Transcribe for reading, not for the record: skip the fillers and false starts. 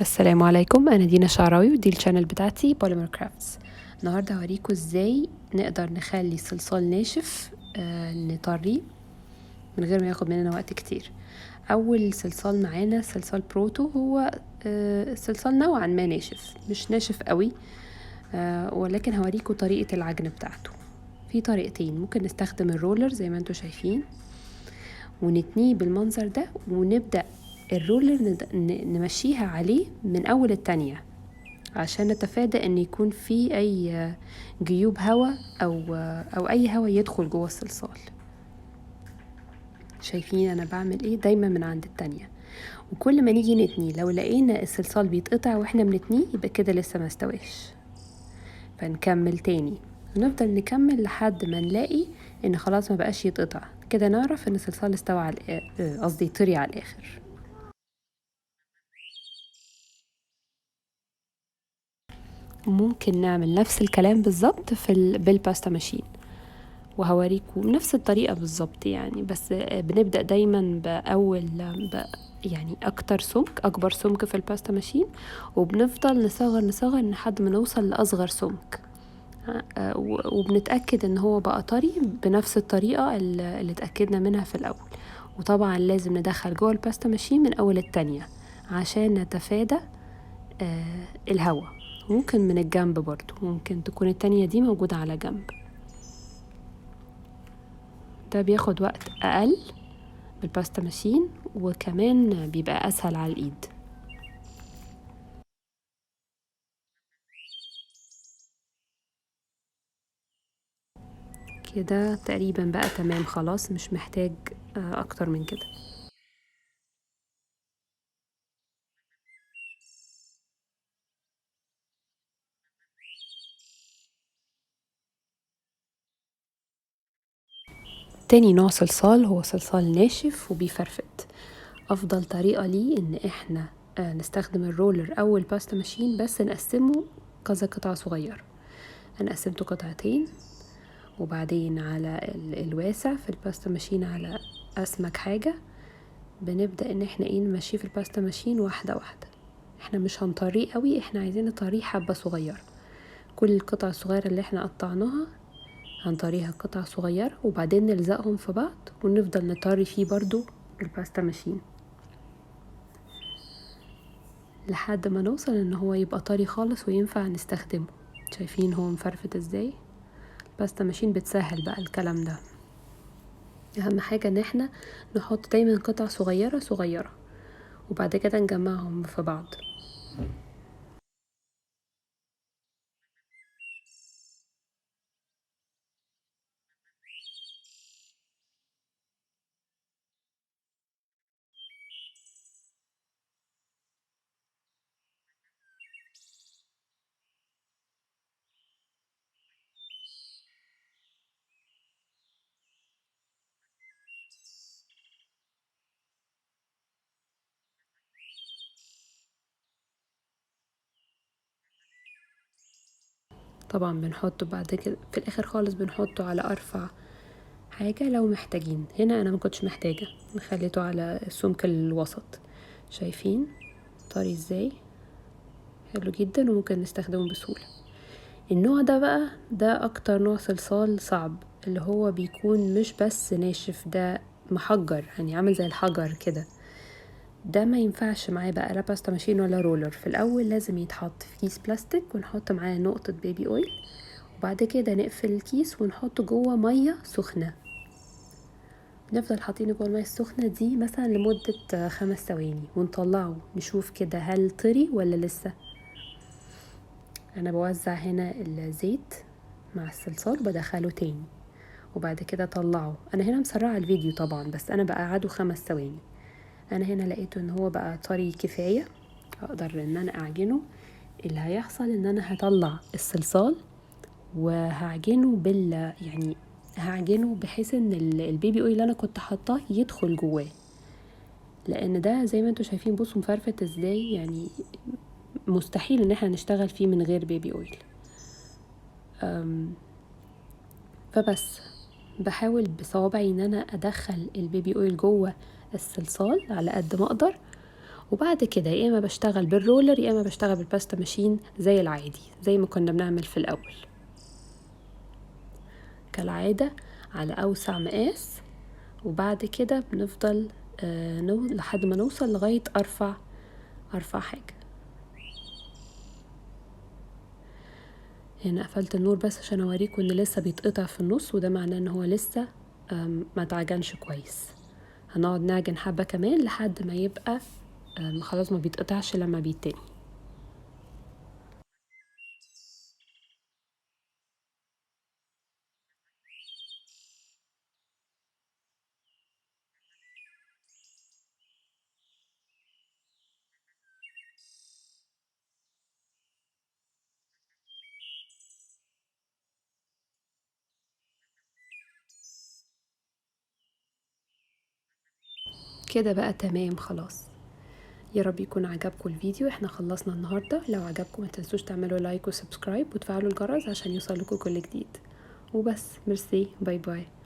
السلام عليكم، انا دينا شعراوي ودي ال channel بتاعتي Polymer Crafts. النهارده هوريكم ازاي نقدر نخلي صلصال ناشف نطريه من غير ما ياخد مننا وقت كتير. اول صلصال معانا صلصال بروتو، هو صلصال نوعا ما ناشف، مش ناشف قوي، ولكن هوريكم طريقه العجن بتاعته. في طريقتين، ممكن نستخدم ال roller زي ما انتم شايفين ونتنيه بالمنظر ده، ونبدأ ال roller نمشيها عليه من أول التانية عشان نتفادى ان يكون في اي جيوب هواء او اي هواء يدخل جوه الصلصال. شايفين انا بعمل ايه؟ دايما من عند التانية. وكل ما نيجي نتنيه لو لقينا الصلصال بيتقطع واحنا بنتنيه يبقى كده لسه ما استواش، فنكمل تاني ونفضل نكمل لحد ما نلاقي ان خلاص ما بقاش يتقطع. كده نعرف ان الصلصال استوى على قصدي طري على الاخر. ممكن نعمل نفس الكلام بالظبط في بال pasta machine، وهوريكم نفس الطريقة بالظبط يعني، بس بنبدأ دايما بأول يعني أكتر سمك، أكبر سمك في ال pasta machine، وبنفضل نصغر نصغر لحد ما نوصل لأصغر سمك، وبنتأكد ان هو بقى طري بنفس الطريقة اللي اتأكدنا منها في الأول. وطبعا لازم ندخل جوه ال pasta machine من أول التانية عشان نتفادى الهواء. ممكن من الجنب برضو، ممكن تكون التانية دي موجودة على جنب. ده بياخد وقت أقل بال pasta machine، وكمان بيبقى أسهل على الإيد. كده تقريبا بقى تمام خلاص، مش محتاج أكتر من كده. تاني نوع صلصال هو صلصال ناشف وبيفرفت. افضل طريقة ليه ان احنا نستخدم ال roller او ال pasta machine، بس نقسمه كذا قطعة صغيرة. انا قسمته قطعتين، وبعدين على الواسع في ال pasta machine على اسمك حاجة بنبدأ ان احنا نمشيه في ال pasta machine واحدة واحدة. احنا مش هنطريه قوي، احنا عايزين نطريه حبة صغيرة. كل القطع الصغيرة اللي احنا قطعناها هنطريها قطع صغيرة، وبعدين نلزقهم في بعض ونفضل نطري فيه برضو ال pasta machine لحد ما نوصل ان هو يبقى طري خالص وينفع نستخدمه. شايفين هو مفرفت ازاي؟ ال pasta machine بتسهل بقى الكلام ده. اهم حاجة ان احنا نحط دايما قطع صغيرة صغيرة وبعد كده نجمعهم في بعض. طبعا بنحطه بعد كده في الاخر خالص، بنحطه على ارفع حاجة لو محتاجين. هنا انا ما كنتش محتاجة، خليته على السمك الوسط. شايفين طري ازاي؟ حلو جدا وممكن نستخدمه بسهولة. النوع ده بقى ده اكتر نوع صلصال صعب، اللي هو بيكون مش بس ناشف، ده محجر، يعني عامل زي الحجر كده. ده ما ينفعش معاه بقى لا pasta machine ولا roller. في الاول لازم يتحط في كيس بلاستيك ونحط معاه نقطة baby oil، وبعد كده نقفل الكيس ونحطه جوه مية سخنة. نفضل حاطينه جوه المية السخنة دي مثلا لمدة 5 ثواني ونطلعه نشوف كده هل طري ولا لسه. انا بوزع هنا الزيت مع الصلصال وبدخله تاني وبعد كده اطلعه. انا هنا مسرعة الفيديو طبعا، بس انا بقعده 5 ثواني. انا هنا لقيته ان هو بقى طري كفاية، اقدر ان انا اعجنه. اللي هيحصل ان انا هطلع الصلصال وهعجنه يعني هعجنه بحيث ان البيبي اويل اللي انا كنت حاطاه يدخل جواه، لان ده زي ما انتم شايفين بصوا مفرفت ازاي، يعني مستحيل ان احنا نشتغل فيه من غير بيبي اويل. فبس بحاول بصوابعي ان انا ادخل البيبي اويل جوه الصلصال على قد ما اقدر، وبعد كده يا اما بشتغل بال roller يا اما بشتغل بال pasta machine زي العادي، زي ما كنا بنعمل في الاول كالعادة، على اوسع مقاس. وبعد كده بنفضل لحد ما نوصل لغاية ارفع حاجة. هنا قفلت النور بس عشان اوريكم ان لسه بيتقطع في النص، وده معناه ان هو لسه ما اتعجنش كويس. هنقعد نعجن حبة كمان لحد ما يبقى خلاص ما بيتقطعش لما بيتني. كده بقى تمام خلاص. يا رب يكون عجبكم الفيديو. احنا خلصنا النهارده. لو عجبكم ما تنسوش تعملوا like و subscribe وتفعلوا الجرس عشان يوصلكم كل جديد. وبس، merci، bye bye.